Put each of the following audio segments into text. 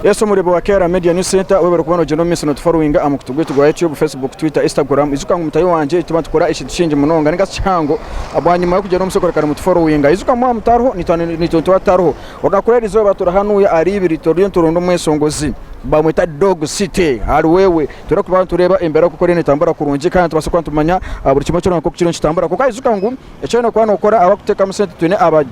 Yesu omureebe wa KR Media News Center webare kuba nogyenda omu maiso notuforowinga aha mukutu gwaitu gwa YouTube, Facebook, Twitter, Instagram. Ijuka ngu mutahi wangye nituba nitukora ekintu kingi munonga ninga shi kihango bwanyima yokugyenda omu maiso kureka nimutuforowinga. Ijuka mwaba mutariho naitwe nituba tutariho. Orunaku rw'erizooba turi hanuya ahari ibiri turiyo nituronda omweshongozi bamweta Dog City ahari wewe. Twine kuba nitureeba embeera oku eriyo netambura kurungi kandi tubaase kuba nitumanya buri kimwe kyona nkoku kiriyo nikitambura. Kwonka ijuka ngu eki oine kuba nokora abarikuteekamu sente twine aba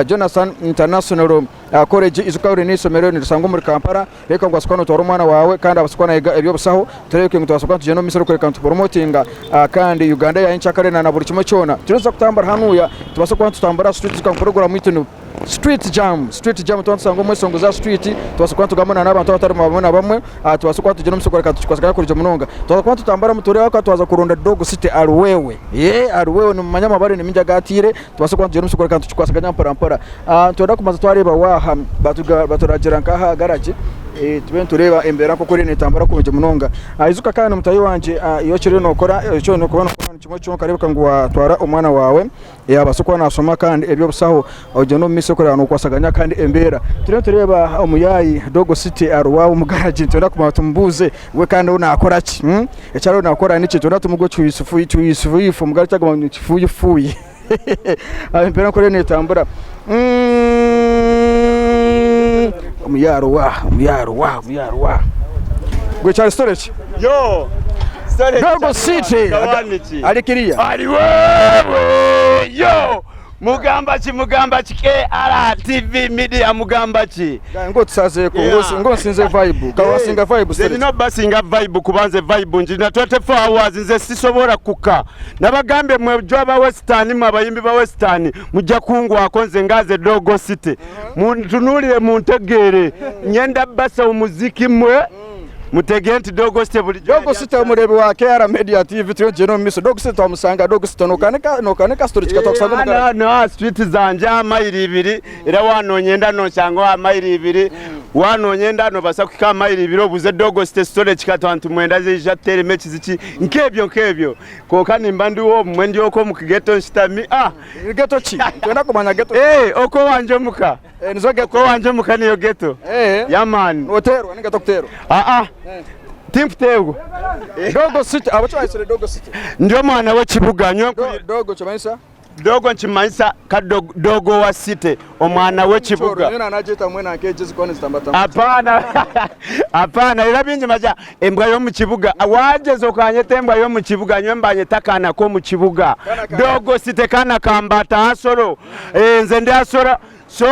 Jonathan International College ijuka ori n'eishomero nirisangwa omuri Kampala, reeba ngu wabaasa kuba nootwara omwana waawe kandi abaase kuba naayega eby'obushaho, tureebe ngu twabaasa kuba nitugyenda omu maisho orikworeka ngu nituporomotinga kandi Uganda ya nyenkyakare na buri kimwe kyona. Turiyo nituza kutambura hanuya tubaase kuba nitutambura street ijuka ngu puroguraamu yaitu ni street jam, street jam tuba nitusanga omweshongo za street tubaase kuba nitugamba n'abantu abatari bamwe na bamwe tubaase kuba nitugyenda omu maisho kureka tukikwasaganya kurungi munonga. Twaza kuba nitutamburamu tureebe ahakuba twaza kuronda Dog City Aruwewe, Aruwewe nimumanya amabare ni mingi agu atiire tubaase kuba nitugyenda omu maisho kureka nitukikwasaganya mpora mpora. Nitwenda kubanza twareeba waaha baturagira nk'aha garagi tube nitureeba embeera nk'oku eriyo neetambura kurungi munonga. Ijuka kandi mutaahi wangye iwe eki oriyo nookora eki oine kuba nookora ni kimwe kyonka reebeka ngu waatwara omwana waawe yaabaasa kuba naashoma kandi eby'obushaho ogyende omu maisho kureeba nookwasaganya kandi embeera. Turiyo nitureeba omuyaayi Dogo City ari owaawe omu garagi nitwenda kumanya tumubuuze we kandi we naakora ki? Eki ariyo naakora niki? Nitwenda tumuhe kifuuyifuuyi omu garagi agamba ngu ni kifuuyifuuyi. Empeera nk'oku eriyo neetambura. Omuyaro wa, omuyaro wa, omuyaro wa. Gwe kyari story ki? Yo! Story Dogo City ari kiriya. Ari wewe! Yo! Mugamba ki mugamba ki KR TV Media mugamba ki? Ngu otusazeeko, ngu onsinze vibe. Ka wasinga vibe Nze nina obasinga vibe kuba nze vibe ngirina 24 hours nze sisobola kuka. Nabagambye mwe jjo aba western mwe abayimbi ba western mujja kungwako nze nga nze Dogo City. Muntunuulire muntegeere ngenda basa omuziki mwe mutegeere nti Dogo City bulijjo. Dogo City omureebi wa KR Media TV turiyo nitugyenda omu maiso Dogo City twamusanga Dogo City nokanika kasitore kika twakusanga omu garage. Hano aha street zangye aha mayiro ibiri era wanonyenda nonshanga aha mayiro ibiri wanonyenda nobasa kuhika aha mayiro ibiri obuuze Dogo City story kika nti mwenda ija tuteremu ekiziki nk'ebyo nk'ebyo kwonka nimba ndiho obumwe ndi okwo omu kigeto nshutami ah Geto ki? Nitwenda kumanya geto ki? Eh, okwo owangye omuka. Eh, nizo geto. Okwo owangye omuka niyo geto. Eh. Yeah man. Noteerwa ninga tokuteerwa? Ah ah. Tinkuteerwa. Dogo City, abo ki bayetsire Dogo City? Ndi omwana w'ekibuga nyowe nkurira. Dogo kimanyisa? Dogo nikimanyisa ka dogo wa city, omwana w'ekibuga. Apaana, apaana, era baingi nibagira embwa y'omu kibuga. Waagyeza okanyeta embwa y'omu kibuga, nyowe mbanyeta akaana k'omu kibuga. Dogo city kaana ka Mbaata Hasoro. Nze ndi Hasoro, so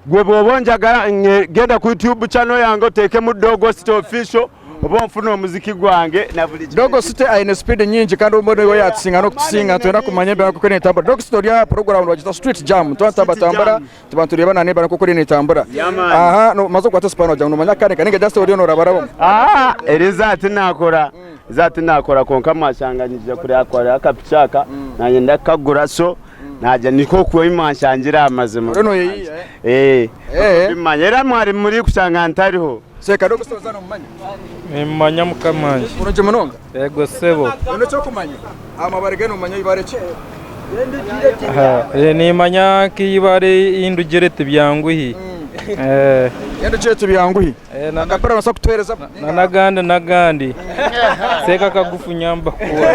gwe bw'oba onjagala genda ku YouTube channel yange oteekemu Dogo City Official. Oba onfuna omuziki gwange na buri kimwe. Dogo City aine speed nyingi kandi obumwe niwe yatusinga n'okutusinga nitwenda kumanya embeera nk'oku eriyo netambura. Dogo City ori aha program nibagyeta Street Jam nituba nitutambatambura tuba nitureeba na n'embeera nk'oku eriyo netambura. Aha nomaze kukwata sipana wagira ngu nomanya kukanika ninga just oriyo norabarabamu? Aa eri izooba tinakora, izooba tinakora kwonka mwashanga nyija kureba kora akapiki aka nanye ndakukagura so nagya nikwo oku mwanshangire aha mazima. Oriyo noyeyiiya eh? Eeh bimanya era mwari muri kushanga ntariho. Seeka Dogo City nomumanya? Nimmanya mukama wangye. Kurungi munonga. Yego sebo. Oine ekyokumanya aha mabare ge nomanya ibare ki? Nimanya nk'eibare ei ndugire tibyanguhi. Ei ndugire tibyanguhi. Akapira nobaasa kutuheereza? Na n'agandi n'agandi. Seeka akagufu nyamba kukuha.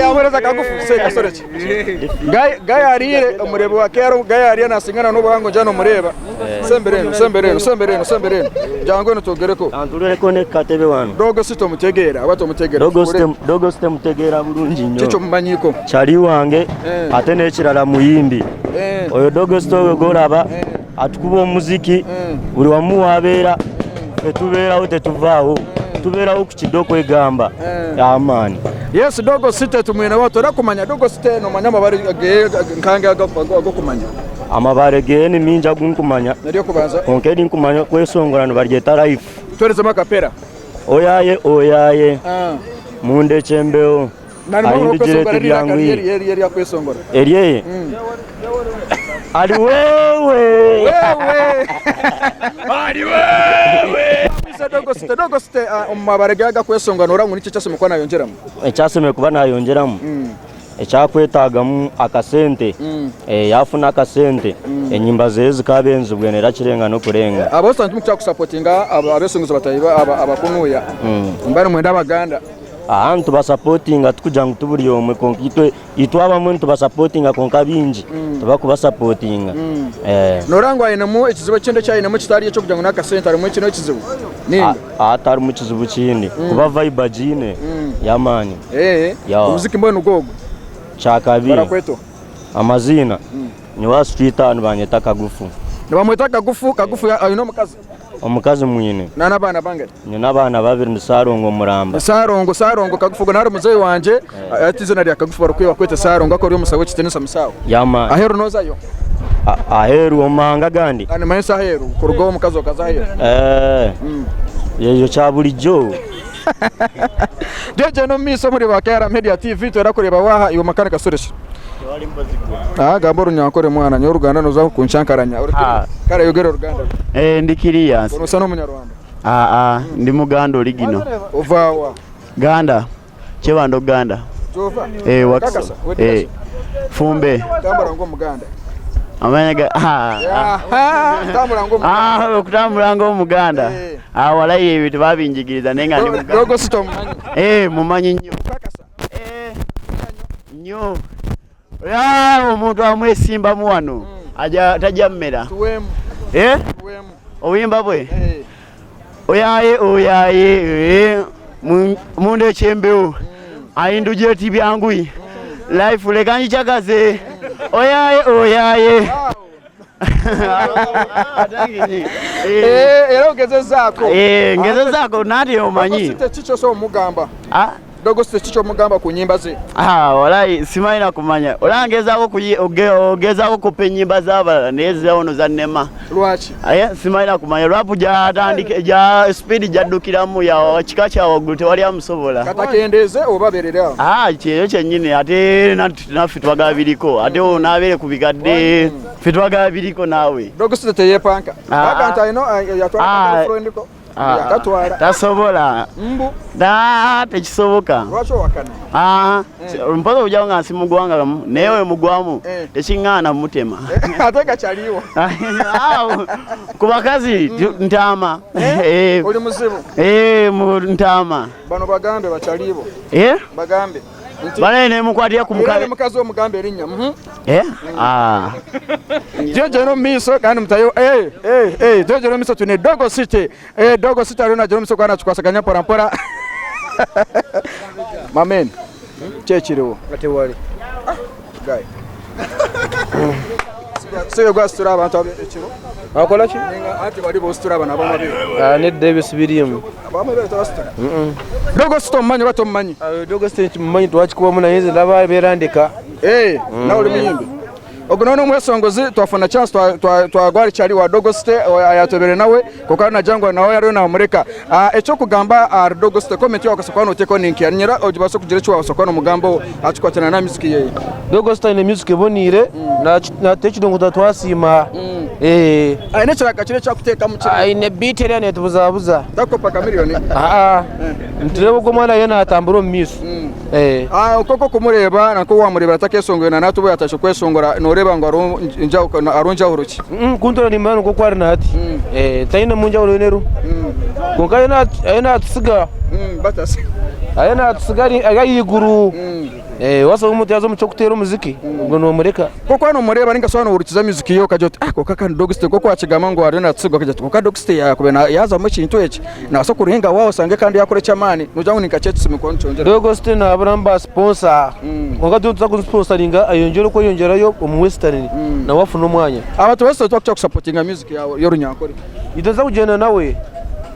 Yamuheereza akagufu. Seeka sorry ki? Guy ariire omureebi wa KR Guy ariire nasingana n'obuhango ngira nomureeba. Sembera eno, sembera eno, sembera eno, sembera eno. Jangu eno twogereko. Kantureko ne katebe wano. Dogo City omutegeera oba tomutegeera? Dogo City, Dogo City mutegeera bulungi nnyo. Kiki omumanyiko? Kyali wange ate n'ekirala muyimbi. Oyo Dogo City oyo gw'olaba atukuba omuziki buli wamu wabeera ffe tubeerawo tetuvaawo tubeerawo ku kiddo kwegamba amaani. Yes Dogo City tumwineho twenda kumanya Dogo City nomanya amabare geye nkange agokumanya. Amabare geye ni mingi agu nkumanya Ery'okubanza. kwonka eri nkumanya kwesongora nibaryeta life. Twerezemu akapera. Oyaye oyaye mundekye mbeho ahindugire tibyangwire Eryakwesongora. Eryeye ari wewe. Wewe. Ari wewe. Dogo City, Dogo City omu mabare ge agakwesongora noreeba ngu niki eki ashemereire kuba nayongyeramu? Eki ashemereire kuba nayongyeramu. Ekyakwetagamu akasente, yafuna akasente enyimba zeye zikaba enzibwe era kirenga n'okurenga. Abosita ntimukukira kusapotinga abesunguzi batahi abakunuya mba nimwenda abaganda. Aha nitubasapotinga tikugira ngu tiburi omwe kwonka itwe itwe abamwe nitubasapotinga kwonka abaingi tibakubasapotinga. Noreba ngu ainemu ekizibu ekindi eki ainemu kitari ekyokugira ngu nakasente harimu ekindi ekizibu ninga? Hatarimu kizibu kindi kuba vibe agiine y'amaani. Omuziki mbwenu nigwo ogwo? Kyakabi. Barakweta oha? Amaziina nyowe aha street aha nibanyeta Kagufu. Nibamweta Kagufu, Kagufu aine omukazi? Omukazi mwine. N'abaana bangari? Nyine abaana babiri ndi Sarongo muramba. Sarongo, Sarongo Kagufu ogwo nari muzeeyi wangye hati eizooba rya Kagufu barikweta Sarongo akaba ari omusawo w'ekitinisa musaawe. Yeah man. Aheeru nozayo? Aheeru omu mahanga agandi? Nimanyisa aheeru kuruga ow'omukazi okaza aheeru. Eh, ekyo kya burijjo. Gyegye n'omu maisho omuri ba KR Media TV twenda kureeba waaha iwe makanika Suresh. Ah, gamba orunyankore mwana nyowe oruganda noza kunshankaranya. Kare yogera oruganda. Eh, ndi kiriya. Onosa n'omunyarwanda. Aa, ndi muganda oligino. Ova wa? Ganda. Kyebando Ganda. Gyova? Eh, Wakiso. Kakasa, Eh. Fumbe. Tambura ng'omuganda. Amanya ga ah. Aha, tambura ng'omuganda. Ah, okutambula ng'omuganda. Eh. Ah, walayi ebyo tebabinjigiriza naye nga ndi muganda. Dogo sita omumanyi. Eh, mumanyi nnyo. Kakasa. Eh. Nnyo. Ah, omuntu amwesimbamu wano aja tajja mmera. Tuwemu. Eh? Tuwemu. Obuyimba bwe? Eh. Oyaye oyaye eh, munda ekyembewo ayinduje eti byanguyi life leka njikyagaze oyaye oyaye. Eh, era ogezezaako. Eh, ngezezaako nanti omanyi. Dogo City kiki osobola omugamba? Ah? Dogo City kiki omugamba ku nyimba ze? Ah, walayi simanyi na kumanya. Olaba ngezaako ogezaako okukoppa ennyimba z'abalala naye za ono zannema. Lwaki? Aye simanyi na kumanya lwapu gyatandika gya speed gyaddukiramu ya kika kya waggulu tewali amusobola. Kati akendeeze oba abeerere awo? Ah, kyekyo kyennyini ate naffe twagala biriko ate ono n'abeere ku bikadde ffe twagala biriko naawe. Dogo City teyeepanka. Ah. Baga nti alina yatwala Ah. girlfriend ko. Ah, Yakatwala. Tasobola. Mbu. Da, tekisoboka. Lwaki owakana? Ah, mpozi okujjako nga nsi mu ggwanga limu, naye we mugwamu Eh. tekiŋŋaana mutema. Ate nga kyaliwo. Ah, ku bakazi ntaama. Eh. Oli muzibu. Eh, mu ntaama. Bano bagambe bakyalibo. Eh? Bagambe. Bale ne mukwatira ku mukazi. Era mukazi omugambe erinnya. Mhm. Eh? Ah. Jojo no miso kandi mutayo eh eh eh Jojo no miso tune Dogo City. Eh Dogo City arona Jojo miso kwana tukwasaganya mpora mpora. Mamen. Kyekiriwo. Ate wali. Ah, guy. Siyo gwasitura abantu abe ekiro. Akola ki? Anti bali bositura abana abamabere. Ah, nedda ebyo sibiriimu. Abamabere tebasitura. Dogo City omumanyi oba tomumanyi? Ah, Dogo City nkimumanyi twakikubamu naye nze ndaba abeera ndeka. Eh, nawe oli muyimbi. Ogu noona omwesongozi twafuna chance twagwara ekyari wa Dogo City ayatobere nawe kwonka nagira ngu nawe ariyo namureka. Ah, ekyokugamba ahari Dogo City comment yawe okasobola kuba noteekaho ninka nyera obaase kugira eki wabaasa kuba nomugambaho ahakikwatirana na music yeye. Dogo City aine music eboniire nateeka ekidongo twasiima. Eh. Aine ekiraka kiri eki arikuteekamu kiri. Aine beat eriya netubuzabuza. Takukopa Chameleone? Aa, nitureeba ogu omwana ariyo natambura omu maiso. Eh. Ah, kwonka okumureeba na nk'oku wamureebire atakesongoire na nahati obu yatandikire kweshongora nooreeba ngu hariho hariho njahuro ki? Ku ntuura nimmanya nikwo ari na hati. Eh, tainemu njahuro yoona eriho. Kwonka ariyo naatusiga. Batasi. Ariyo naatusiga ari ahaiguru. Eh, waasa omuntu yaaza omu ky'okuteera omuziki, ogwo noomureka. Nk'oku waaba noomureeba nainga shi waaba noohurikiza music ye okagira oti ah kwonka kandi Dog City nk'oku waakigamba ngu ariyo naatusiga okagira oti kwonka Dog City yaakubaire yaazamu ekintu eki naabaasa kurenga waaba osange kandi yaakora eky'amaani noogira ngu ni nka ki ekisimi kuba nikyongyera. Dog City naaburamu ba sponsor kwonka itwe nituza kumusponsaringa ayongyere okweyongyerayo omu Western nawe afune omwanya. Abantu ba Western tibakukira kusapotinga music yaawe y'orunyankore. Itwe nituza kugyenda nawe.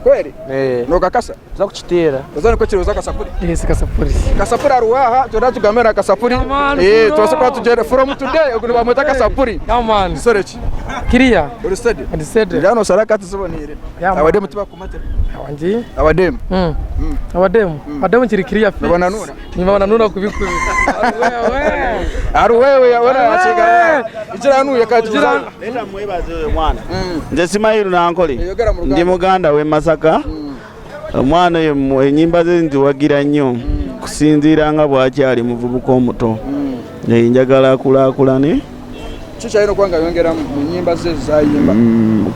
Kweri? Eh. Nookakasa? Tuza kukiteera. Oza nikwo kiri oza Kasapuri. Yes, Kasapuri. Kasapuri ari waaha twena tugambe na Kasapuri. Eh, tubaase kuba tugyenda from today ogu nibamweta Kasapuri. Yeah man. Sore ki? Kiriya. Ori steady? Ndi steady. Ndi hano osara kati ziboniire. Yeah man. Abademu tibakumatira. Wangi. Abademu. Abademu. Abademu kiri kiriya fix. Nibananura. Nibananura kubi kubi. Wewe. Ari wewe yabona akiga. Ikiranuye kati. Leta mwebaze oyo mwana. Nze simanyi Lunankole. Yogera mu Luganda. Ndi muganda w'e Masaka. Omwana oyo enyimba ze nziwagira nnyo kusinziira nga bwakyali muvubuka omuto. Eh, njagala akulaakulane. Ki kyalina okuba nga ayongeramu mu nnyimba ze zayimba?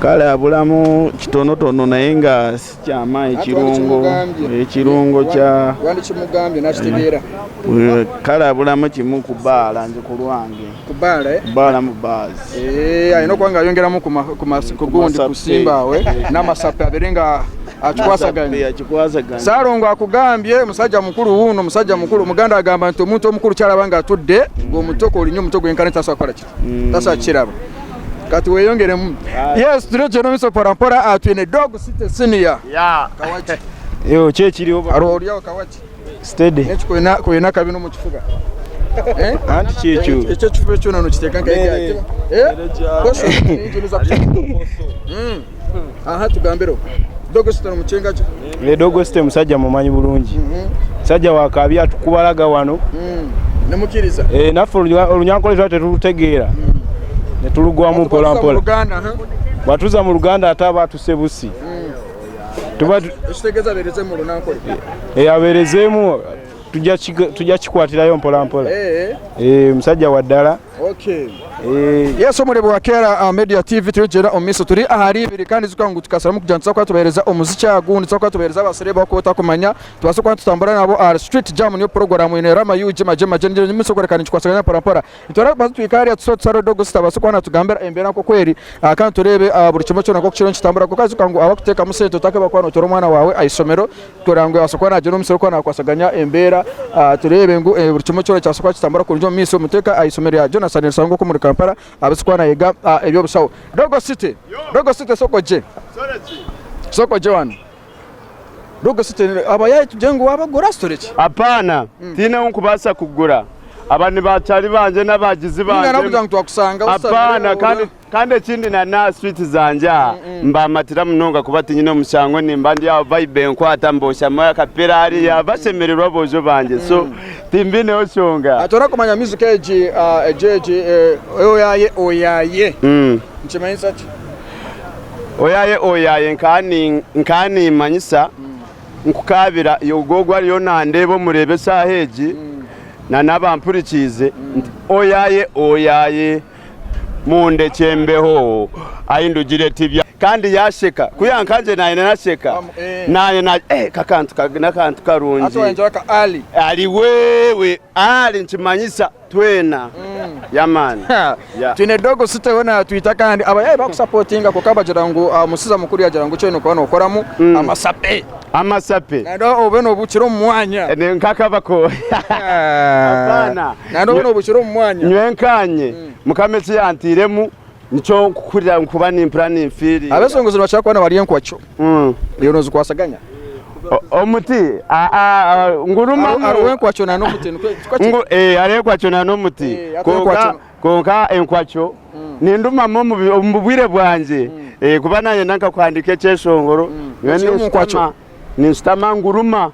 Kale abulamu kitonotono naye nga si kyamaanyi Anti ekirungo wandikimugambye. ekirungo kya Wandikimugambye n'akitegeera. Eh, kale abulamu kimu ku bbaala nze ku lwange. Ku bbaala eh? Bbaala mu baazi. Eh, alina okuba nga ayongeramu ku ma- ku mas- ku gundi masape. ku simba we n'amasape abeere nga akikwasaganya. Akikwasaganya. Saalongo akugambye musajja mukulu wuuno musajja mukulu muganda agamba nti omuntu omukulu kyalaba nga atudde ng'omuto k'olinnya omuto gwenkana tasobola kukola ki tasobola kukiraba kati weeyongeremu yes turiyo tugenda omu maiso mpora mpora aha twine dog city senior Yeah. kawaki Yo, ki ekiriwo hariho oriaho kawaki steady neki kwena kwena akabi n'omu kifuba Eh? anti kyekyo ekyo ekifuba kyona nokiteeka nka Mere. Eh? Kosho, nyingi niza Mm. Aha tugambireho. Dogo City nomukinga ki? Eh, Dogo City musajja mumanyi bulungi musajja wakabi atukubalaga wano Nemukiriza. Eh, naffe olunyankole twali tetulutegeera ne tulugwamu mpola Mu mpola Luganda, ha? bwatuza mu luganda ate aba atuse busi tuba Ekitegeeza abeereze mu Lunankole. eh, abeerezeemu tujja tujja kikwatirayo mpola mpola Eh, Eh, musajja wa ddala okay. Eh, Yes omurebe wa Kera Media TV turigyera omu maiso turi ahari ibiri kandi ijuka ngu tukasaramu kugira ngu tuza kuba tubahereza omuziki agu nituza kuba tubahereza abaserebu abakuba otakumanya tubaase kuba nitutambura nabo ahari Street Jam niyo puroguramu eine Rama UG magye magye ngyenda omu maiso kworeka nikikwasaganya mpora mpora nitwenda kubanza twikare hariya tusobe tusare Dogo City abaase kuba natugambira embeera nk'oku eri kandi tureebe buri kimwe kyona nk'oku kiriyo nikitambura kwonka ijuka ngu abakuteekamu sente otakeba kuba notora omwana waawe aha ishomero kugira ngu abaase kuba nagyenda omu musiri kuba nakwasaganya embeera tureebe ngu buri kimwe kyona kyabaasa kuba kitambura kurungi omu maisho muteeka aha ishomero rya Jonathan Rusango oku omuri Kampala abaase kuba nayega eby'obushaho. Dogo City, Dogo City sooka ogye, sooka ogye wanu. Dogo City abayaayi tugire ngu waabagura sitore ki? Apaana, tihaine ou nkubaasa kugura. Aba ni baakyari bangye n'abagizi Ninga bangye. nakugira ngu twakusanga Apaana, kandi Kandi ekindi na n'aha street zangye aha mbamatira munonga kuba tinyine omushango nimba ndi aho vibe enkwata mboshamu akapira hariya bashemererwa aboojo bangye so timbineho nshonga. Torakumanya music egi egi egi oyaye oyaye nikimanyisa ki? Oyaye oyaye nkaba nimanyisa nkukaabira ogwo ogwo ariyo nandeeba omureebe eshaaha egi na n'abampurikiize nti oyaye oyaye. Mundekye mbeho ahi ndugire tibya. Kandi yasheka ku yankangire naanye nasheka naanye na eh kakantu n'akantu karungi. Hati wayengyera ka Ali. Ali wewe Ali nikimanyisa twena yeah man yeah. Twine Dogo City we natwita kandi abayaye bakusapotinga kwonka bagira ngu omusiza mukuru yagira ngu kyona okuba nokoramu amasape. Amasape. Nanda obe nobukira omu mwanya. Nkakabako. Apaana. Nanda obe nobukira omu mwanya. Nyowe nkanye Mukama eki yantairemu nikyo nkuhurira nkuba nimpurira ninfiiringa. Abeshongozi nibakira kuba nibarya enkwakyo. Iwe nozikwasaganya? Omuti ngurumamu. Hariho enkwakyo na n'omuti. Hariho enkwakyo na n'omuti. Kwonka enkwakyo nindumamu omu bwire bwangye kuba nayenda nka kuhandiika ekyeshongoro nyowe ninshutama nguruma.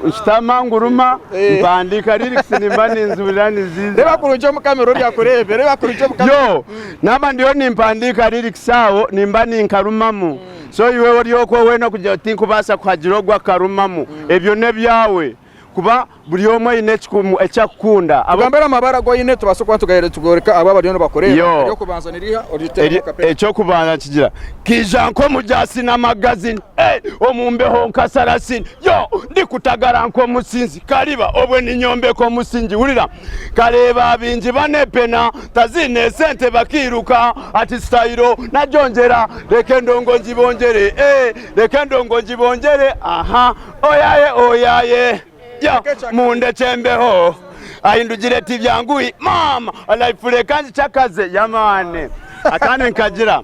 Nshutama nguruma mpandiika lyrics nimba ninzihurira niziiza. Reeba kurungi omu kamera ori akureebe reeba kurungi omu kamera. Yo naaba ndiyo nimpandiika lyrics aho nimba ninkarumamu so iwe ori okwo weena okugira oti tinkubaasa kuhagira ogu akarumamu ebyo n'ebyawe. Kuba buri omwe aine eki akukunda. Tugambire amabara agu oine tubaase kuba nitugoreka abo abariyo nibakureeba. Yo. Ery'okubanza ni riiha? Oriteeremu akapera. Eky'okubanza nikigira, Nkaija nk'omujaasi n'amagazini, eh, omu mbeho nka sarasini, yo, ndikutagara nk'omusinzi, kariba obwe ninyombeka omusingi, hurira, nkareeba baingi banepena, taziine sente bakairuka, ati sitayiro nagyongyera, reka endongo ngibongyere, eh, reka endongo ngibongyere, aha. Oyaye oyaye yo mundekye mbeho ahindugire tibyanguhi mama life reka ngikyakaze yamani akandi nkagira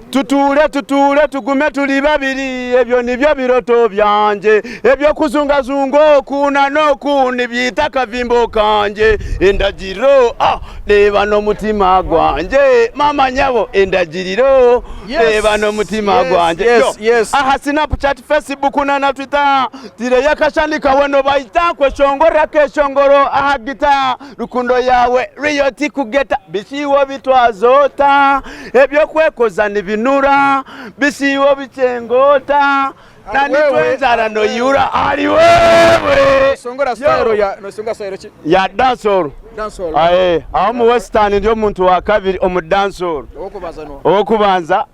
tutuure tutuure tugume turi babiri ebyo nibyo biroto byangye eby'okuzungazunga oku na n'oku nibyita akavimbo kangye endagiriro ah reeba n'omutima gwangye mama nyabo endagiriro Reeba n'omutima gwangye. Yes, yes. Aha Snapchat, Facebook na na Twitter tireyo akashani kawe nobayita nkweshongorera akeshongoro aha guitar Rukundo yawe real tikugeta bishi iwe obitwaza ota Ebyokwekoza nibino. nohinura bisiibo bikyengoota na nitwe enjara noyura ari wewe. Songora style ya nosonga style ki? Ya dancehall. Dancehall. Aye, aho omu western ndi omuntu wa kabiri omu dancehall. Owokubanza no. Owokubanza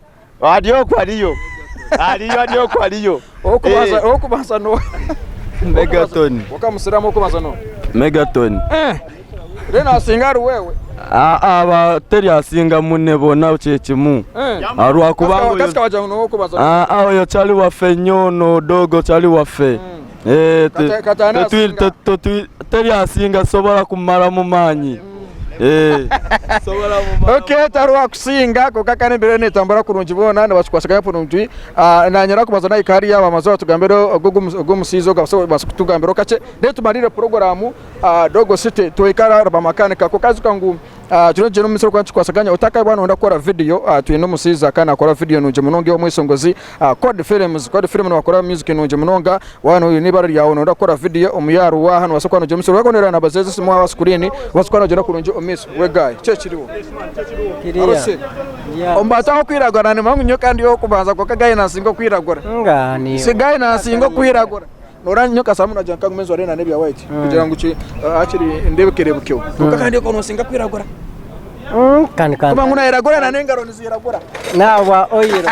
ari okwo ariyo. Ariyo ari okwo ariyo. Owokubanza owokubanza no. Megaton. Okamusiramu owokubanza no. Megaton. Eh. Rero nasinga ari wewe. Aba teri asinga mune bona kyekimu. Rwakuba ngu Kasika wagira ngu n'owokubanza. Oyo chali waffe nnyo ono dogo chali waffe. Eh, te- Kata ani tetwi- asinga? teri asinga sobola kumaramu maanyi. Eh. Okay, tari wakusinga konka kandi embera netambura kurungi boona nibakikwasaganya kurungi. Ah, nanyera kubanza nahika hariya bamaze batugambire ogu omusiizi ogu abase kutugambiraho kakye then tumarire puroguramu ah, Dogo City twikara bamakanika konka ijuka ngu ah, kiro kiri omu maisho orikuba nikikwasaganya otakaba noyenda kukora video ah, twine omusiizi kandi nakora video nungi munonga ow'omweshongozi ah, Code Films. Code Film nibakora music nungi munonga waaba oine eibara ryawe noyenda kukora video omu yaaruwa nobaasa kuba nogyenda omu maisho orikuba noreeba namba ze z'esimu aha screen obaase kuba nogyenda kurungi omu maisho we guy kiki ekiriho? Kiriya. Omu bantu abakwiragura nimanya ngu nyowe kandi ow'okubanza kwonka guy nansinga okwiragura. Nga Si guy nansinga okwiragura. Noreeba nyowe kasaamu nagira nka ngume njware n'ebya white kugira ngu ki hakiri ndebekerebukeho. Kwonka kandi okwo nosinga kwiragura. Kandi kandi. Kuba ngu nayiragura na n'engaro niziragura. Nawa oil.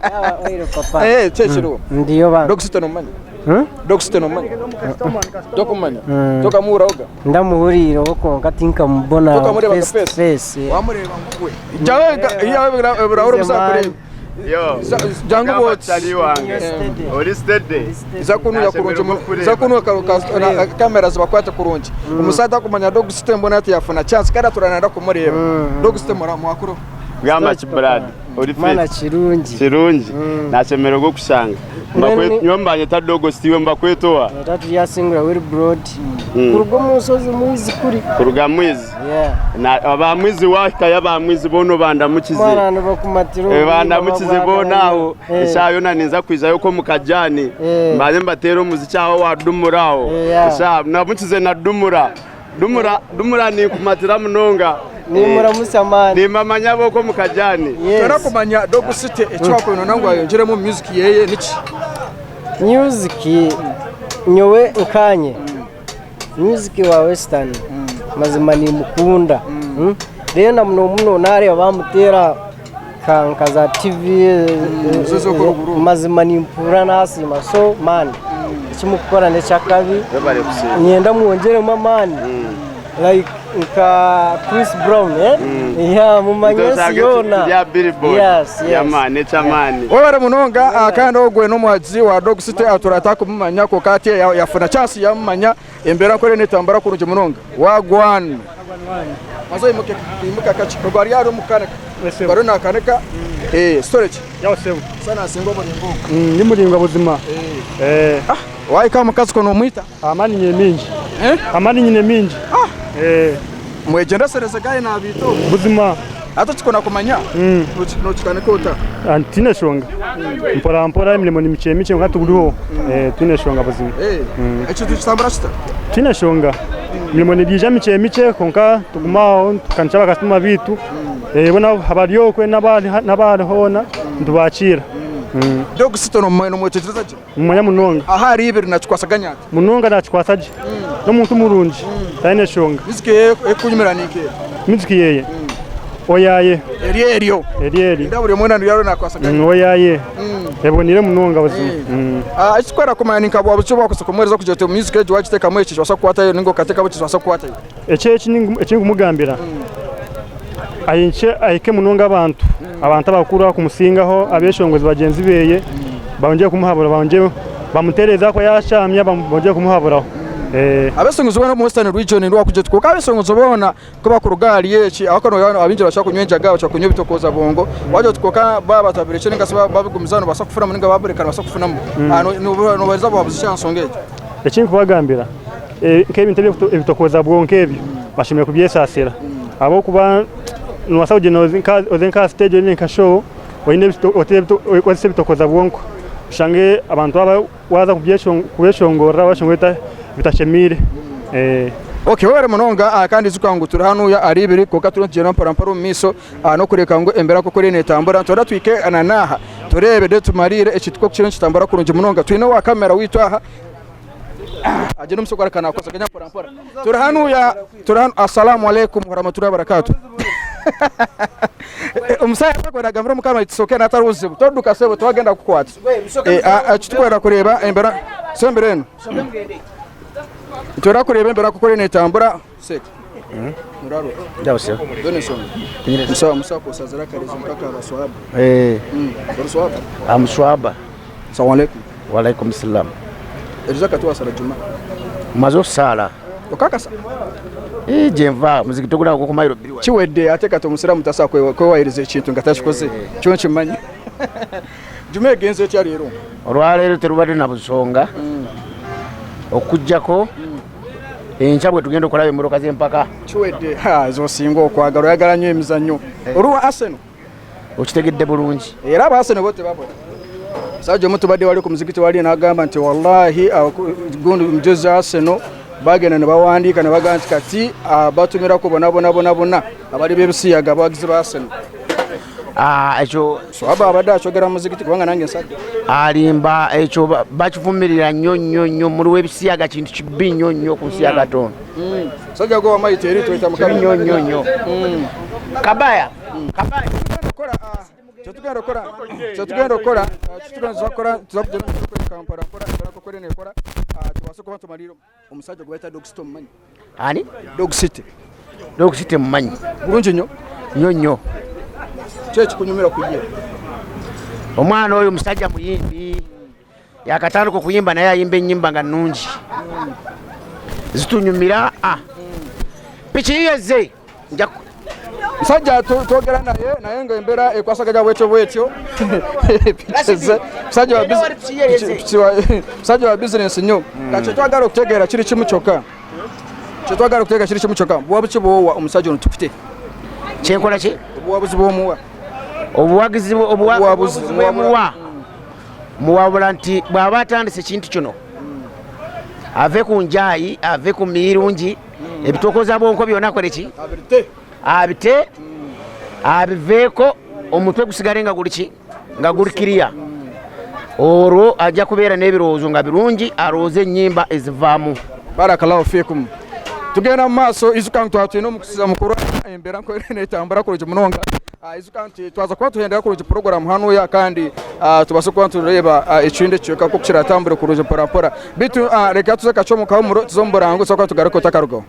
Nawa oil papa. Eh, kiki ekiriho? Ndiyo bana. Dog City nomumanya? Dog City nomumanya? Tokumumanya? Tokamuhurirahoga? Ndamuhuriireho kwonka tinkamubona Tokamureeba face to face? face. Wamureba ngugwe. Jawe yawe birahura obusa kureba. Jangu bwoti. Chali wange. Ori steady. Za kunuya kurungi muno. Za kunuya kamera zibakwate kurungi. Omusaada akumanya Dog City mbona ati yafuna chance kandi aturananda kumureba. Dog City mwakuru. Gamba ki Brad? Ori fit? Mwana kirungi. Kirungi. Nashemererwa okushanga. Nyowe mbanyeta Dogo City iwe mbakweta oha? Tatu yasingura Wilbrod. Kuruga omu nshozi mwizi kuri. Kuruga mwizi. Yeah. Na aba mwizi wahikayo aba mwizi boona obandamukize. Mwana nibakumatira Eh, bandamukize boona aho. Eshaaha yoona ninza kwijayo okwo omu kajani. Mbanze mbateere omuziki aho owa Dumura aho. Eshaaha ndamukize na Dumura. Dumura Dumura ninkumatira munonga. Nimuramutsya mani. Nimbamanya ab'okwo omu kajani. Twenda kumanya Dog City eki wakwenda ngu ayongyeremu omu music yeye niki? Music nyowe nkanye music wa western mazima nimukunda. Reero na muno muno nareeba bamuteera nka za TV mazima nimpurira nasiima so man eki mukukora nekyakabi niinyenda mwongyeremu amaani like nka Chris Brown eh? Yeah, mumanye ensi yoona. Yes, yes. Webare munonga ah, kandi ogwe n'omuhagizi wa Dog City atura atakumumanya kwonka hati yafuna chance yamumanya embeera nk'eriyo netambura kurungi munonga. Wagwan. Maze oyimuke imuka kakye. Ogwo ari ari omukanika. Ogwo ariyo nakanika. Eh, story ki? Sana asinga omuringo ogu. Ndi muringwa buzima. Eh. Ah, wahika aha mukazi ko nomwita? Amaani nyine mingi. Amaani nyine mingi. Ah. Mwegyendesereze guy nabiita ogu. Buzima. Hati ekikunda kumanya nokikanika ota? Ah, Tiine shonga. Mpora mpora emirimo ni mikye mikye kwonka turiho. Eh, tiine shonga buzima. Ekintu nikitambura kita? Tiine shonga. Emirimo nibiija mikye mikye kwonka tuguma aho tukanikya bakasitoma baitu. Eh, boona abari okwe n'abari hoona nitubakiira. Dog City nomwetegyereza gye? Mumanya munonga. Aho ari ibiri nakikwasaganya ata? Munonga nakikwasa gye. N'omuntu murungi. Taine shonga. Music yeye ekukunyumira ni nkeeha? Music yeye? Oyaye. Eri eryo. Eri eryo. Nindeeba buri omwe nariyo nakwasaganya. Oyaye. Eboniire munonga buzima. Ah, ekirikwenda kumanya ni nka bwabuki obu wakubaasa kumuheereza kugira oti music egi wagiteekamu eki nikibaasa kukwatayo ninga okateekamu eki nikibaasa kukwatayo? Eki eki nikumugambira ahikye ahike munonga abantu abantu abakuru abakumusingaho abeshongozi bagyenzi beye bongye kumuhabura bongye bamutereze ahakuba yashamya bongye kumuhaburaho. Abeshongozi boona omu Western Region nibo bakugira oti kwonka abeshongozi boona ku bakuruga ahari eki ahabw'okuba abaingi nibakira kunywa enjaga bakira kunywa ebitokooza bwongo wagira oti kwonka baaba batabirekire ninga shi babigumizaho nibabaasa kufunamu ninga babireka nibabaasa kufunamu. Nobaheereza buhabuzi ki aha nshonga egyo? Eki nkubagambira nk'ebintu ebitokooza bwonko ebyo bashemereire kubyesaasira ahabw'okuba noobaasa kugyenda oze nk'aha siteegi oine nka show oine okozese ebitokooza bwonko oshange abantu waaba waaza kubeshongorera bashonge bitashemeire. Okay, webare munonga ah, kandi ijuka ngu turi hanuya ahari ibiri kwonka turiyo nitugyenda mpora mpora omu maisho ah, n'okureeka ngu embeera nk'oku eriyo netambura nitwenda tuhike na naaha tureebe then tumariire ekintu nk'oku kiriyo nikitambura kurungi munonga. Twine owa kamera waitu aha agyende omu maisho kureebeka nakwasaganya mpora mpora. Turi hanuya turi hanu Assalamu alaikum warahmatullahi wabarakatuh. Omusaya atakwenda agambire omukama ati soke natari buzibu toduka sebo twagenda kukwata. Eh, ah, ah, ekitukwenda kureeba embeera sembera enu. Nitwenda kureeba embeera nk'oku eriyo netambura. Sek. Muraro. Ndabusya. Done ensonga. Musa musa kusazira akarezo mpaka abaswahaba. Eh. Ori swahaba? I'm swahaba. Assalamu alaikum. Walaikum salam. Erizo akati wasara Juma. Maze okusaala. Okakasa? Eh, gyenva muzigiti oguli awo ku mayiro bbiri. Kiwedde ate kati omusiraamu tasobola kwewayiriza ekintu nga takikoze. Kyo nkimanyi. Juma egenze etya leero? Olwaleero terubadde na busonga okuggyako enkya bwe tugenda okulaba emmotoka z'empaka. Kiwedde. Ha, z'osinga okwagala oyagala nnyo emizannyo. Oli wa Arsenal? Okitegedde bulungi. Era aba Arsenal bo tebabula. Musajja omu tubadde wali ku muzikiti wali n'agamba nti wallahi gundi mujozi Arsenal bagenda ne bawandiika ne bagamba nti kati ah, batumirako bona bona bona bona abali b'ebisiyaga abawagizi ba Arsenal. Ah, ekyo Swaba abadde akyogera mu muzikiti kubanga nange nsadde. Alimba ekyo bakivumirira nnyo nnyo nnyo muli w'ebisiyaga kintu kibi nnyo nnyo ku nsi ya Katonda. Musajja gwe wamayita eri tuyita mukama. Nnyo nnyo nnyo. Kabaya. Kabaya. Kyetugenda okukola kyetugenda okukola kyetugenda okukola tuza kugenda kampala mpola mpola kokore nekora tubaase kuba tumalire omusajja gwe bayita dog city omumanyi ani dog city dog city mumanyi bulungi nnyo nnyo nnyo ki ekikunyumira ku ye omwana oyo musajja muyimbi yakatandika okuyimba naye ayimba enyimba nga nnungi zitunyumira ah. piki yiyeze nja musajja twogera naye naye nga embeera ekwasaganya bwetyo bwetyo musajja wa bizinensi nnyo kati kyetwagala okutegeera kiri kimu kyokka kyetwagala okutegeera kiri kimu kyokka buwabuzi bwowa omusajja ono tukute kyenkola ki obuwabuzi bwomuwa obuwagizi obuwabuzi bwemuwa muwabula nti bw'aba atandise ekintu kino ave ku njayi ave ku mirungi ebitokoza bwonko byona akole ki abite abiveeko omutwe gusigale nga guli ki nga guli kiriya olwo ajja kubeera n'ebirowoozo nga birungi alowooze ennyimba ezivaamu barakallahu fikum tugenda mu maaso izuka ngu twaba twine omukusiza mukuru embeera netambura kurungi munonga Ah, izuka nti twaza kuba tuhendera kurungi puroguramu hanuya kandi ah, tubase kuba nitureeba ah, ekindi ekicweka nk'oku kiratambure kurungi mporampora bitu ah, reka tuze kakye omu kahumuro tuze omu burango tuze kuba tugaruke otakarugaho.